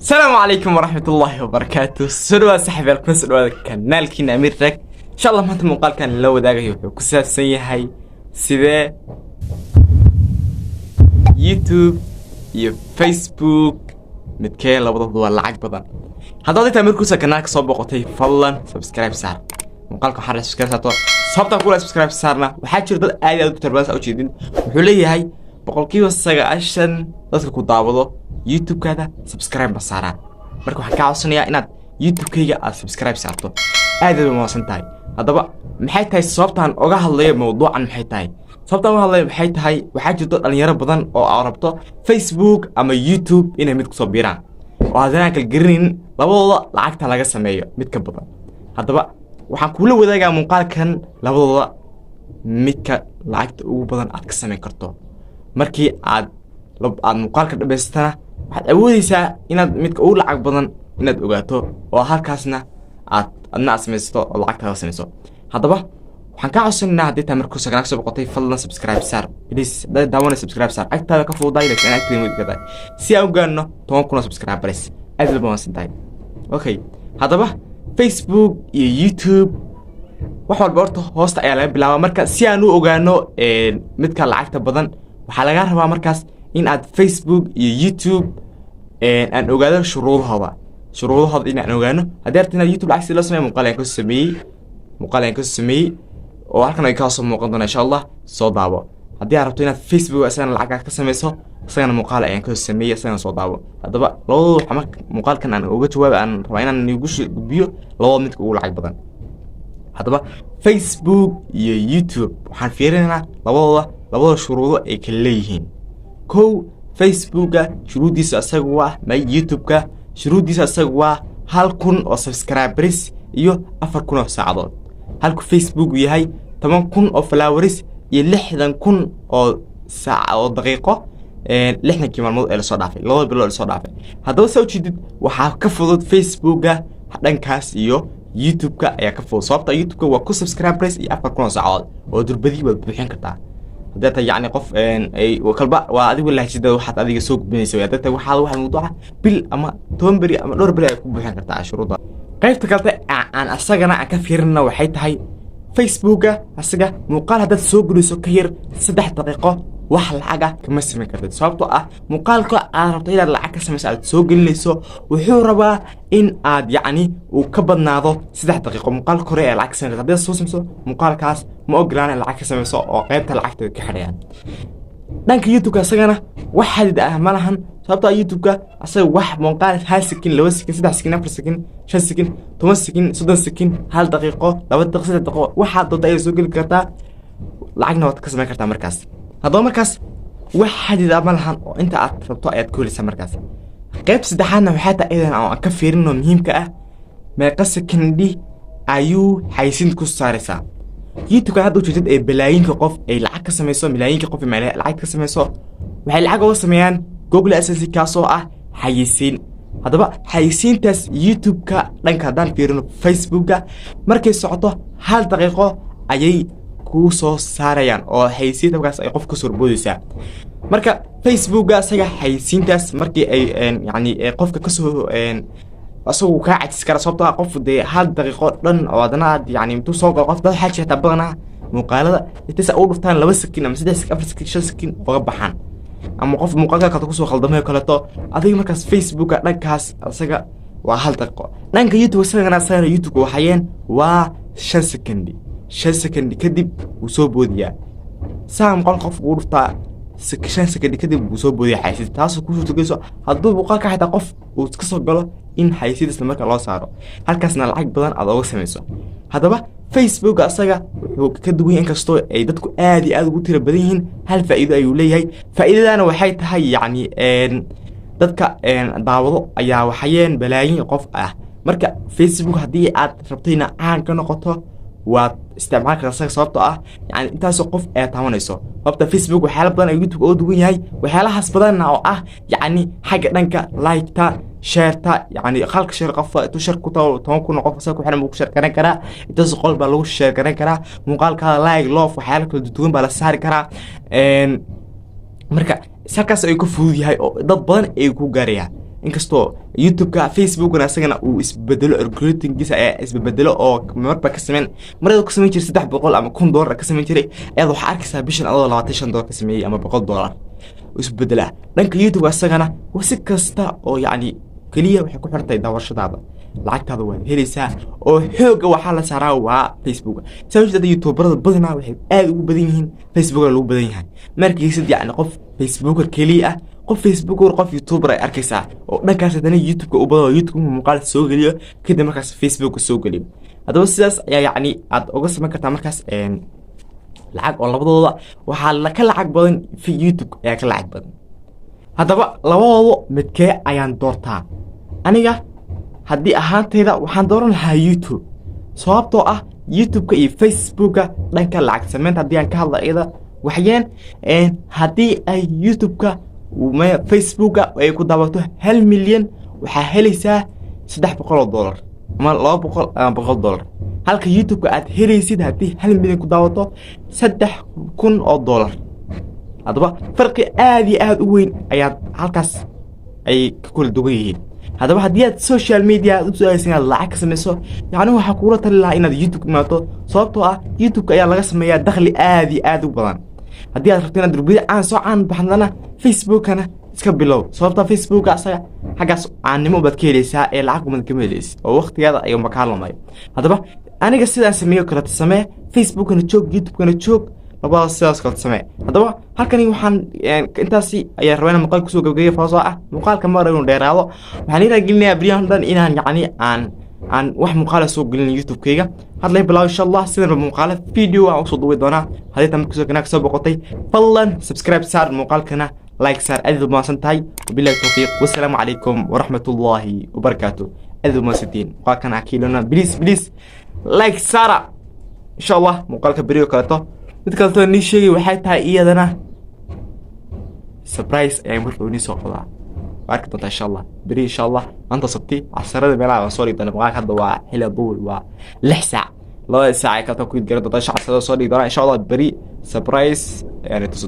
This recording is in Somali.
Asalaamu calaykum waraxmat ullaahi wabarakaatu. Soo dhawaad, saxiibyaal, kuna soo dhawaada kanaalkiina Amiir Rag. Insha Allah maanta muuqaalkan la wadaagayo wuxuu ku saabsan yahay sidee YouTube iyo Facebook midkee labadooda waa lacag badan. Haddaad intaa markuusa kanaalka soo boqotay, fadlan subscribe saar muuqaalka. Waxaa subscribe saarto, sababtaan kula subscribe saarna waxaa jira dad aad iyo aad u tarbadas ujeedin. Wuxuu leeyahay 90% dadka ku daawado YouTube-kaada subscribe ma saaraan. Marka waxaan kaa codsanayaa inaad YouTube-kayga aad subscribe saarto. Aad aad mahadsan tahay. Haddaba maxay tahay sababtaan oga hadlayo mawduucan? Maxay tahay sababtaan uga hadlayo? Maxay tahay? Waxaa jirto dhalinyaro badan oo aad rabto Facebook ama YouTube inay mid kusoo biiraan oo haddana aan kala garanaynin labadooda lacagta laga sameeyo mid ka badan. Haddaba waxaan kuula wadaagaa muuqaalkan labadooda midka lacagta ugu badan aad ka samayn karto. Markii aad muuqaalka dhamaystana, waxaad awoodeysaa inaad midka ugu lacag badan inaad ogaato oo halkaasna aad adna aad samaysato oo lacagtaada samayso. Haddaba waxaan kaa codsanaynaa, haddii taa markuu saganaa soo boqotay, fadlan subscribe saar, please. Haddaad daawanay, subscribe saar. Agtaada ka fududaay, laakiin agteeda mid tahay si aan u gaarno 10,000 oo subscribers. Aad ba mahadsan tahay. Okay, haddaba Facebook iyo YouTube wax walba horta hoosta ayaa laga bilaabaa. Marka si aan u ogaano midka lacagta badan, waxaa laga rabaa markaas in aad Facebook iyo YouTube aan ogaado shuruudahooda in aan ogaano. Haddii arta inaad YouTube lacag si loo sameeyo, muuqaal ayaan kasoo sameeyey oo halkan ay kasoo muuqan doona, insha Allah soo daabo. Haddii aad rabto inaad Facebook isagana lacag aad ka sameyso, isagana muuqaal ayaan kasoo sameeyey, isagana soo daabo. Haddaba labadooda waxaa marka muuqaalkan aan uga jawaaba, aan rabaa inaan igu gudbiyo labadooda midka ugu lacag badan. Haddaba Facebook iyo YouTube waxaan fiirinaynaa labadooda labada shuruudo ay kala leeyihiin. Kow, Facebooka shuruuddiisa isaga waa may, YouTube-ka shuruuddiisa isaga waa 1000 oo subscribers iyo 4000 oo saacadood, halku Facebook yahay 10,000 oo followers iyo 60,000 oo saac oo daqiiqo 60-kii maalmood ee lasoo dhaafay, 2 bilood ee lasoo dhaafay. Haddaba saa ujeedid, waxaa ka fudud Facebooka dhankaas iyo YouTube-ka ayaa ka fudud, sababta YouTube-ka waa ku subscribers iyo 4000 oo saacadood oo durbadii waad buuxin kartaa. Haddii tahay yacni qof ay kalba waa adigu lahjidada waxaad adiga soo gudbinaysa. Haddii tahay waxaad waxa mawduuca bil ama 10 beri ama dhowr beri ay ku buuxin kartaa shuruudda. Qaybta kalete aan asagana aan ka fiirina waxay tahay Facebooka. Asaga muuqaal haddaad soo geliso ka yar 3 daqiiqo, wax lacaga kama samayn kartid, sababtoo ah muuqaalka aad rabto inaad lacag ka samayso aad soo gelinayso wuxuu rabaa in aad yacni uu ka badnaado 3 daqiiqo. Muuqaalka hore ee lacag ka samayn karta haddaad soo samayso muuqaalkaas, ma ogolaan in lacag ka samayso oo qaybta lacagta ka xidhayaan. Dhanka YouTube-ka isagana wax xadid ah ma lahan, sababtoo ah YouTube-ka asaga wax muuqaal 1 second, 2 second, 3 second, 4 second, 5 second, 10 second, 30 second, 1 daqiiqo, 2 daqiiqo, 3 daqiiqo, waxaad doonta ayaad soo geli kartaa, lacagna waad ka samayn kartaa markaas. Haddaba markaas wax xadid ah ma lahan oo inta aad rabto ayaad ku helaysaa markaas. Qayb saddexaadna waxay tahay iyadan oo aan ka fiirin oo muhiimka ah: meeqa second ayuu xayisiinta ku saaraysaa? YouTube-ka hadda ujeedad ee balaayiinka qof ay lacag ka samayso, malaayiinka qof ay lacag ka samayso, waxay lacag uga sameeyaan Google AdSense, kaasoo ah xayisiin. Haddaba xayisiintaas YouTube-ka dhanka haddaan fiirino, Facebooka markay socoto 1 daqiiqo ayay kuu soo saarayaan oo xayisiinta markaas ay qof ka soo boodaysaa. Marka Facebooka isaga xayisiintaas markii ay yacni qofka kasoo isagu kaa cajis kara, sababtoo ah qof dee 1 daqiiqo dhan oo haddana aad yacni intuu soo galo qof, dad waxaa jirta badanaa muuqaalada intaysa ugu dhuftaan 2 second ama 3 second, 4 second, 5 second uga baxaan, ama qof muuqaalka kaleto kusoo khaldamay oo kaleeto adiga. Markaas Facebooka dhankaas isaga waa 1 daqiiqo. Dhanka YouTube isagana YouTube waxayeen waa 5 second. 5 second kadib wuu soo boodiyaa, saa muuqaalka qof ugu dhuftaa, 5 second kadib wuu soo boodiyaa xayisiis, taasoo ku suurtageyso hadduu muuqaalka xitaa qof uu iska soo galo in xayisiid isla marka loo saaro, halkaasna lacag badan aad oga samayso. Haddaba Facebook asaga wuxuu ka duwan yahay, inkastoo ay dadku aad iyo aad ugu tiro badan yihiin, hal faa'iido ayuu leeyahay. Faa'iidadana waxay tahay yacni dadka daawado ayaa waxayeen balaayiin qof ah. Marka Facebook haddii aad rabto inaad caan ka noqoto, waad isticmaali kartaa asaga, sababtoo ah yani intaasoo qof ayaa taabanayso. Sababta Facebook waxyaala badan ay YouTube uga duwan yahay, waxyaalahaas badanna oo ah yacni xagga dhanka like-ta, share-ta, yacni halka share qof intuu share ku tago, 10,000 oo qof asaga ku xiran buu ku share garan karaa. Intaas qol baa lagu share garan karaa muuqaalkaada, like, love, waxyaala kala duwan baa la saari karaa. Marka halkaas ayuu ka fudud yahay oo dad badan ay ku gaarayaan. Inkastoo YouTube-ka, Facebookna asagana uu isbedelo, algorithmkiisa ayaa isbedelo oo marba ka sameyn, marada ku samayn jiray 300 ama $1000 ka samayn jiray ayaad waxaa arkaysaa bishan adoo $25 ka sameeyey ama $100. Isbedelaa dhanka YouTube asagana si kasta oo yacni keliya waxay ku xirtay daawashadaada, lacagtaada waad helaysaa, oo xoogga waxaa la saaraa waa Facebook. Saa ujeedada, YouTuberada badanaa waxay aad ugu badan yihiin Facebooka lagu badan yahay. Markaysid yacni qof Facebooker keliya ah, qof Facebooker, qof YouTuber ay arkaysaa oo dhankaas haddana YouTube-ka u badan, oo YouTube muuqaal soo geliyo, kadib markaas Facebooka soo geliyo. Haddaba sidaas ayaa yacni aad uga samayn kartaa markaas lacag, oo labadooda waxaa ka lacag badan YouTube ayaa ka lacag badan. Haddaba labadooda midkee ayaan doortaa aniga? Haddii ahaantayda, waxaan dooran lahaa YouTube, sababtoo ah YouTube-ka iyo Facebooka dhanka lacag sameynta haddii aan ka hadla iyada waxyeen, haddii ay YouTube-ka, Facebooka ay ku daawato 1 milyan, waxaa helaysaa $300 ama 200 ama $100, halka YouTube-ka aad helaysid haddii 1 milyan ku daawato $3000. Haddaba farqi aad iyo aad u weyn ayaad halkaas ay ka kula dugan yihiin. Haddaba haddii aad social media aad u su-aaleysa inaad lacag ka samayso, yacni waxaa kuula tali lahaa inaad YouTube imaato, sababtoo ah YouTube-ka ayaa laga sameeyaa dakhli aad iyo aad u badan. Haddii aad rabto inaad durbida caan soo caan baxdana, Facebookana iska bilow, sababta Facebooka asaga xaggaas caannimo baad ka helaysaa ee lacag umad kama helaysid oo waqtigeeda ayuu makaa lumay. Haddaba aniga sidaan sameeyo kaleta samee, Facebookana joog, YouTube-kana joog, labadaas sidaas kaleta samee. Haddaba halkani waxaan intaasi ayaa rabaa inaan muuqaal kusoo gabagabeeyo, faasoo ah muuqaalka mar inuu dheeraado. Waxaan ii gelinayaa beryahan dhan inaan yacni aan wax muuqaala soo gelin YouTube-kayga. Hadlay bilaw, insha Allah sidanba muuqaala video aan usoo duubi doonaa. Haddii tan markusoo kanaa kasoo boqotay, fadlan subscribe saar, muuqaalkana like saar. Aad u mahadsan tahay. Wabillahi tawfiiq, wassalaamu calaykum waraxmatullaahi wabarakaatu. Aad u mahadsantiin. Muuqaalkan akiilona, please, please like saara. Insha Allah muuqaalka beriyo kaleeto mid kaleto nii sheegay waxay tahay iyadana surprise ayaan marka nii soo qodaa, waa arki doontaa insha Allah beri. Insha Allah maanta Sabti casarada meelaha waan soo dhigi doona muuqaalka. Hadda waa xilli duhur, waa 6 saac, 2 saac ay kaleto ku garan doontaa insha casarada soo dhigi doonaa insha Allah beri surprise ayaan tusi.